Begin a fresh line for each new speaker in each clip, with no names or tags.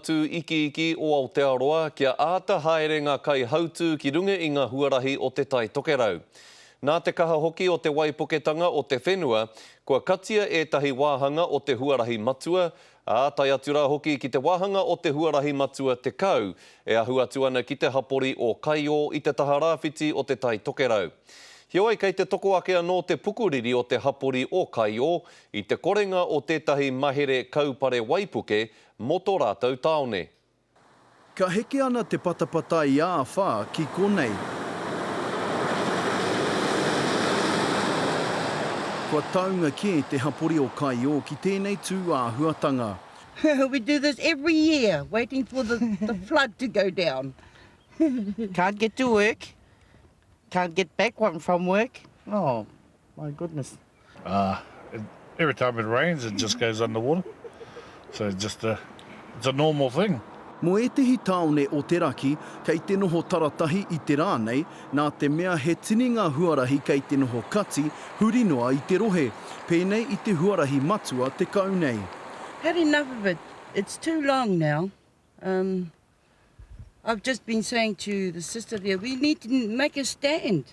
Kaihautū Ikiiki o Aotearoa kia āta haere ngā kaihautū ki runga i ngā huarahi o Te Tai Tokerau. Nā te kaha hoki o te waipuketanga o te whenua, kua katia ētahi wāhanga o te huarahi matua, ā, tae atu rā hoki ki te wāhanga o te huarahi matua 10 e ahu atu ana ki te hapori o Kaiō i te taha rāwhiti o Te Tai Tokerau. Heoi, kei te toko ake anō te pukuriri o te hapori o Kaiō i te korenga o tētahi mahere kaupare waipuke mō tō rātou tāone.
Ka heke ana te patapatai ā-whā ki konei. Kua taunga kē te hapori o Kaiō ki tēnei tū āhuatanga.
We do this every year, waiting for the, the flood to go down.
Can't get to work, can't get back one from work. Oh, my goodness.
Uh, it, every time it rains, it just goes underwater. So it's just a, it's a normal thing.
Mō ētehi tāone o te raki, kei te noho taratahi i te rā nei, nā te mea he tini ngā huarahi kei te noho kati huri noa i te rohe, pēnei i te huarahi matua 10 nei.
Had enough of it, it's too long now. Um, I've just been saying to the sister there, we need to make a stand.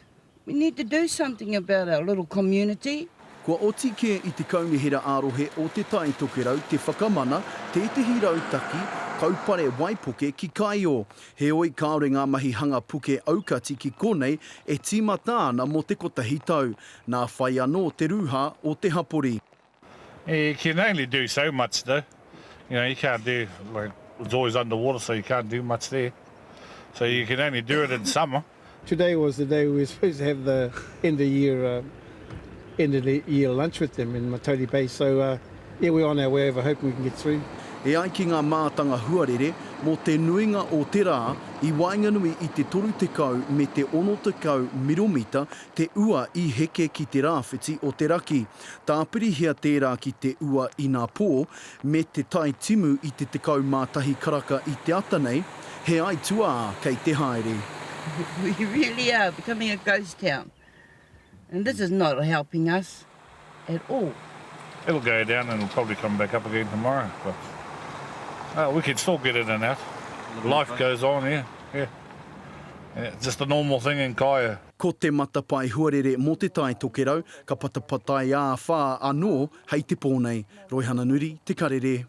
We need to do something about our little community.
Kua oti kē i te Kaunihera ā-Rohe o Te Tai Tokerau te whakamana tētehi rautaki kaupare waipuke ki Kaeo. Heoi, kāore ngā mahi hanga puke aukati ki konei e tīmata ana mō te kotahi tau. Nā whai anō te rūhā o te hapori.
You can only do so much though. You know, you can't do, like, it's always underwater so you can't do much there. So you can only do it in summer.
Today was the day we were supposed to have the end of year, uh, end of the year lunch with them in Matauri Bay. So, uh, yeah, we're on our way over, hoping we can get through.
E ai ki ngā mātanga huarere, mō te nuinga o te rā, i waenganui i te 30 me te 60 miromita te ua i heke ki te rāwhiti o te raki. Tāpirihia tērā ki te ua inapō, me te tai timu i te 11 karaka i te ata nei, he aituā kei te haere.
We really are becoming a ghost town and this is not helping us at all.
It'll go down and it'll probably come back up again tomorrow but uh, we can still get in and out. Life goes on, yeah, yeah. Yeah, just a normal thing in Kaeo.
Ko te matapae huarere mō Te Tai Tokerau ka patapatai ā-whā anō hei te pō nei. Roihana Nuri, Te Karere.